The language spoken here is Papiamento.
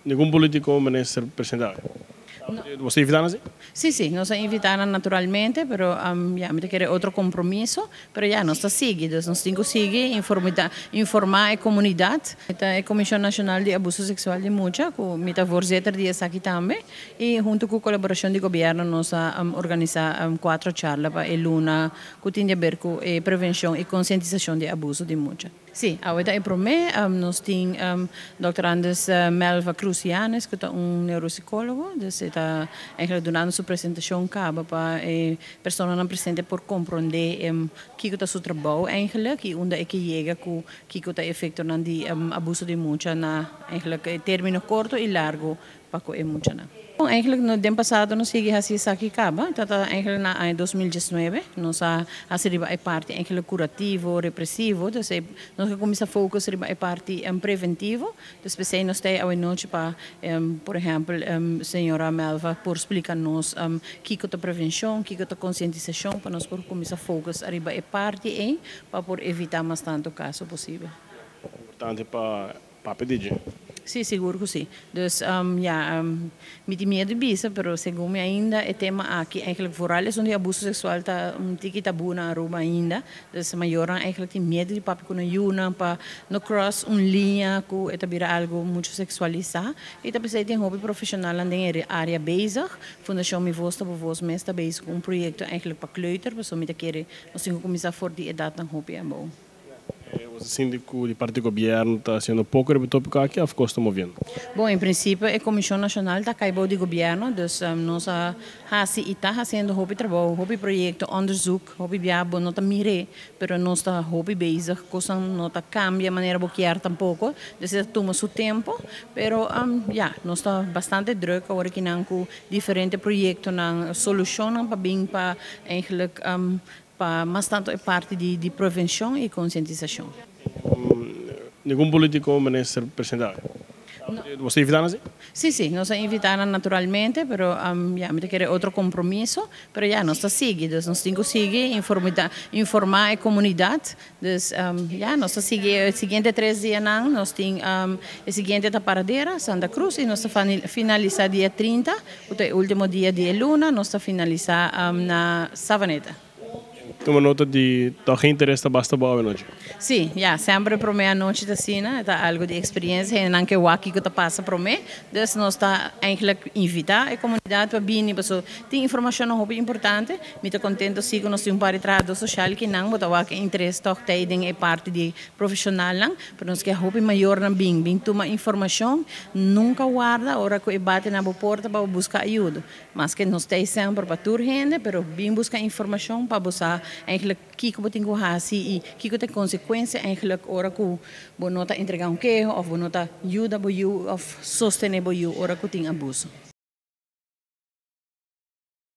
Ningun politico minister presenta. No. Bo a invita nan? Si, nos a invita naturalmente, pero ja, mi kier otro compromiso, pero ja, nos ta sigui, dus nos tin cu sigui informa e comunidad. E Comision Nacional di Abuso Sexual di Mucha, cu mi ta voorzitter di esaki tambe, y hunto cu colaboracion di gobierno nos a organisa cuatro charla pa e luna cu tin di haber cu prevencion y concientisacion di abuso di mucha. Si, awor e prome, nos tin Dr. Andes Melva Cruz Yanes, cu ta un neuropsicologo, dus ta eigenlijk dunando su presentacion caba pa personanan presente por comprende kico ta su trabou eigenlijk y unda e ke yega cu kico ta efecto nan di abuso di mucha na eigenlijk termino corto y largo pa cu e mucha nan. Eigenlijk no den pasado nos a sigui haci esaki caba, ta eigenlijk na aña 2019, nos a haci riba e parti eigenlijk curativo, represivo, dus nos a cuminsa focus riba e parti preventivo, dus p'esey nos tin anochi pa, por ehempel, señora Melva por splica nos kico ta prevencion, kico ta concientisacion, pa nos por cuminsa focus riba e parti ey, pa por evita mas tanto caso posibel. Importante pa pidi. Si, sigur cu si. Dus ja, mi tin miedo di bisa, pero segun mi ainda e tema aki eigenlijk vooral esun di abuso sexual ta un tiki tabu na Aruba ainda. Dus mayornan eigenlijk tin miedo di papia cu nan yiunan pa no cross un liña cu ta bira algo mucho sexualisa. Y ta p'esey tin hopi profesional den area bezig. Fundacion Mi Voz ta Voz mes ta bezig cu un proyecto eigenlijk pa kleuter, pasobra mi ta kere nos tin cu cuminsa for di edad nan hopi abou. Bo ta sinti cu di parti di gobierno ta haciendo poco riba e topico aki of ta moviendo? Bon, en principio, e Comision Nacional ta cay bou di gobierno, dus nos a haci y ta haciendo hopi trabou, hopi proyecto, onderzoek, hopi bia bo no ta mira, pero nos ta hopi bezig, cos no ta cambia manera bo kier tampoco, dus e ta tuma su tempo, pero ja, nos ta bastante druk awor aki nan cu diferente proyecto nan solucion pa bin pa eigenlijk pa mas tanto e parti di prevencion y concientisacion. Ningun politico minister presenta. No. Bo a invita nan? Si, nos a invita naturalmente, pero ja, mi kier otro compromiso, pero ja, nos ta sigui, dus nos tin cu sigui informa e comunidad. Dus ja, nos ta sigui e siguiente 3 dianan, nos tin e siguiente ta Paradera, Santa Cruz, y nos ta finalisa dia 30, e ultimo dia di luna, nos ta finalisa na Savaneta. Tuma nota di toch interes ta basta bon anochi. Si, ja, semper prome anochi ta asina, ta algo di experiencia, y nan ke wak kico ta pasa prome. Dus nos ta eigenlijk invita e comunidad pa bini, paso tin informacion hopi importante. Mi ta contento si nos tin un par di trahado social cu nan, bo ta wak interes toch den e parti di profesional nan, pero nos ke hopi mayor nan bin tuma informacion, nunca warda ora cu e bate na bo porta pa busca ayudo. Maske nos ta semper pa tur hende, pero bin busca informacion pa bo eigenlijk kico bo tin cu haci y kico ta consecuencia eigenlijk ora cu bo no ta entrega un keho of bo no ta yuda bo yiu of sostene bo yiu ora cu tin abuso.